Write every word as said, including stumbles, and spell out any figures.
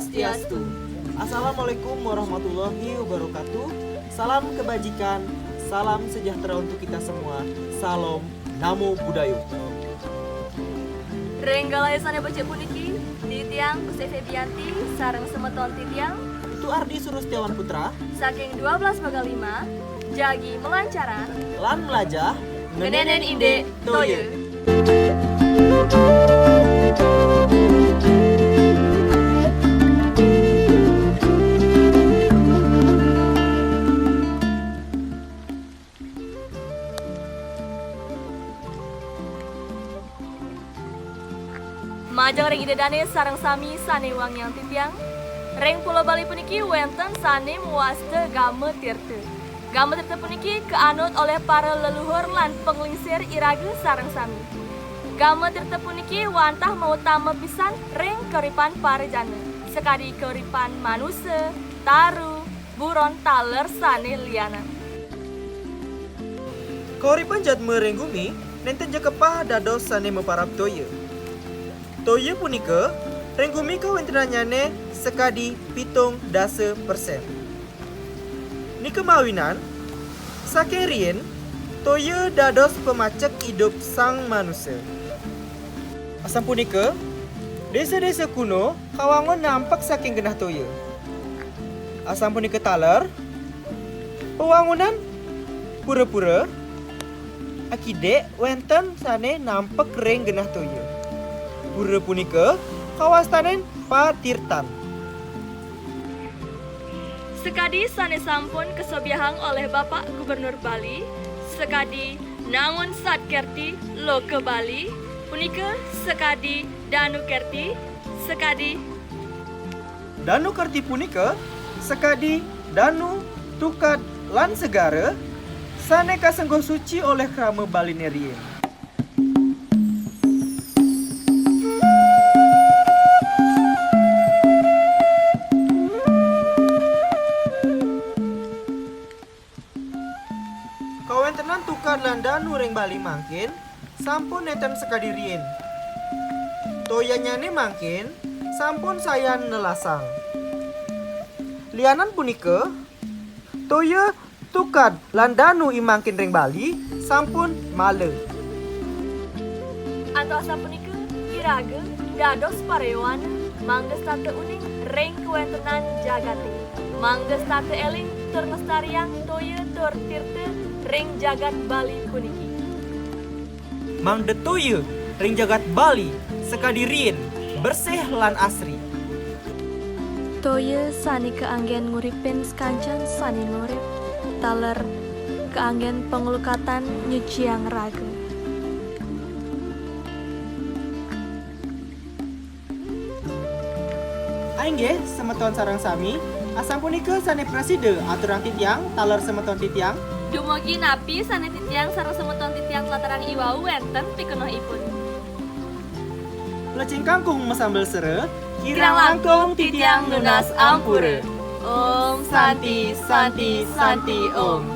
Swastiastu. Assalamualaikum warahmatullahi wabarakatuh. Salam kebajikan, salam sejahtera untuk kita semua. Salam Namo Buddhaya. Ring galahe sane becik puniki, titiang Gusti Febianti sareng semeton titiang Putu Ardi Surustiawan Putra saking dua belas Bagal lima, jagi melancaran lan melajah ngenenen indik toya. Majeng ring Ida Dane sareng sami sane wangiang titiang. Ring Pulo Bali puniki wenten sane mawasta Gama Tirta. Gama Tirta puniki kaanut olih para leluhur lan panglingsir iraga sareng sami. Gama Tirta puniki wantah mautama pisan ring kauripan para jana, sakadi kauripan manusa, taru, buron taler sane lianan. Kauripan jadma ring gumi nenten ja kepah dados sane maparab toya. Toya punika ring gumi kawentenannyane sakadi pitung dasa persen. Nika mawinan, saking riin, toya dados pamacek idup sang manusa. Asapunika, desa-desa kuno kawangun nampek saking genah toya. Asapunika taler, pawangunan pura-pura akidik wenten sane nampek ring genah toya. Pura punika kawastanin patirtan. Sakadi sane sampun kasobiahang olih Bapak Gubernur Bali, sakadi nangun Sat Kerthi Loka Bali, punika sakadi Danu Kerthi, sakadi Danu Kerthi punika sakadi danu, tukad, lan segara sane kasengguh suci olih krama Baline riin. Kawentenan tukad lan danu ring Bali mangkin sampun nenten sakadi riin. Toyannyane mangkin sampun sayan nelasang. Lianan punika, toya, tukad, lan danu i mangkin ring Bali sampun mala. Antuk asapunika, iraga dados parayowana mangda setata uning ring kawentenan jagate. Mangda setata eling tur nglestariang toya tur tirta ring jagat Bali puniki. Mangda toya ring jagat Bali sakadi riin, bersih lan asri. Toya sane kaanggen nguripin sakancan sane ngurip, taler kaanggen panglukatan nyuciang raga. Inggih, semeton sareng sami, asapunika sane prasida aturang titiang taler semeton titiang. Dumugi napi sane titiang sareng semeton titiang tlatarang iwau wenten pikenohipun. Plecing kangkung masambel sera, kirang langkung titiang nunas ampura. Om Santi, Santi, Santi, Om.